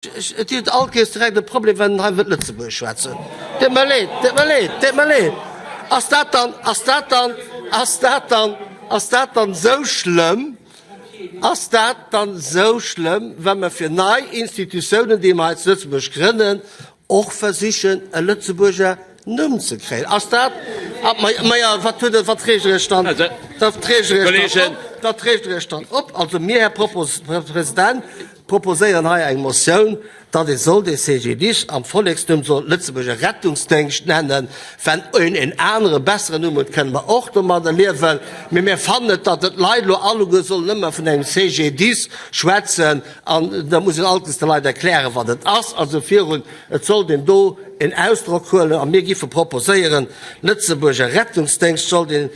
Et huet all Kees direkt e Problem, wann en hei wëllt Lëtzebuergesch schwätzen. Deet mer leed, deet mer leed, deet mer leed. Ass dat dann, ass dat dann, ass dat dann, ass dat dann esou schlëmm? Ass dat dann esou schlëmm, wa mer fir nei Institutiounen, déi mer hei zu Lëtzebuerg grënnen, och versichen, e Lëtzebuerger Numm ze kréien? Ass dat, ma jo, wat huet et, wat reegt Der Iech dann, wat reegt Der Iech dann op, wat reegt Der Iech dann op? Also mir, Här President, proposéieren hei eng Motioun, datt ee soll dee CGDIS am Volleksnumm soll Lëtzebuerger Rettungsdéngscht nennen. Wenn een en anere besseren Numm huet, kënne mer och domadder liewen. Mee mir fannen et, datt et d'Leit elo alleguer sollen ëmmer vun engem CGDIS schwätzen an da muss een alt de Leit erklären, wat et ass. Also virun, et sollt een do en Ausdrock huelen a mir giffe proposéieren, Lëtzebuerger Rettungsdéngscht sollt een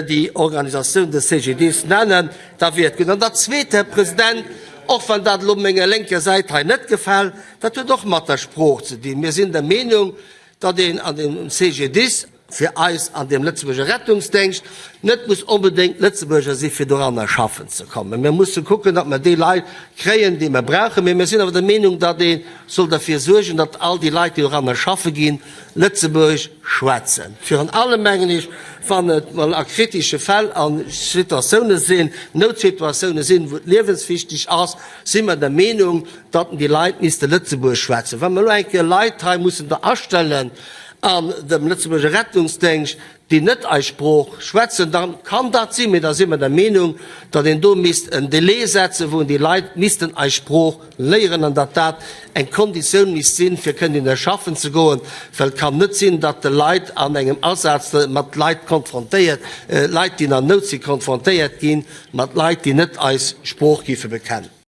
déi Organisatioun de CGDIS nennen. Da wier et gutt. An dat Zweet, Här President, och wann dat elo menger lénker Säit hei net gefält, dat huet och mat der Sprooch ze dinn. Mir sinn der Meenung, datt een an dem CGDIS, fir eis an dem Lëtzebuerger Rettungsdéngscht, net muss onbedéngt Lëtzebuerger si fir doranner schaffen ze kommen. Mir musse kucken, datt mer déi Leit kréien, déi mer brauchen. Mee mir sinn awer der Meenung, datt ee soll derfir suergen, datt all déi Leit, déi doranner schaffe ginn, Lëtzebuergesch schwätzen. Virun allem, mengen ech, wann et mol a kritische Fäll a Situatioune sinn, Noutsituatioune sinn, wou et liewenswichtig ass, si mer der Meenung, datt déi Leit misste Lëtzebuergesch schwätzen. Wa mer elo eng Kéier Leit hei mussen der astellen an dem Lëtzebuerger Rettungsdéngscht, déi net eis Sprooch schwätzen, da kann dat sinn, mee da si mer der Meenung, datt een do misst en Délai setzen, wou déi Leit missten eis Sprooch léieren an datt dat eng Konditioun misst sinn, fir kënnen ënner schaffen ze goen, well et kann net sinn, datt de Leit an engem Asaz mat Leit konfrontéiert, Leit, déi an Nout sinn, konfrontéiert gi mat Leit, déi net eis Sprooch géife bekennen.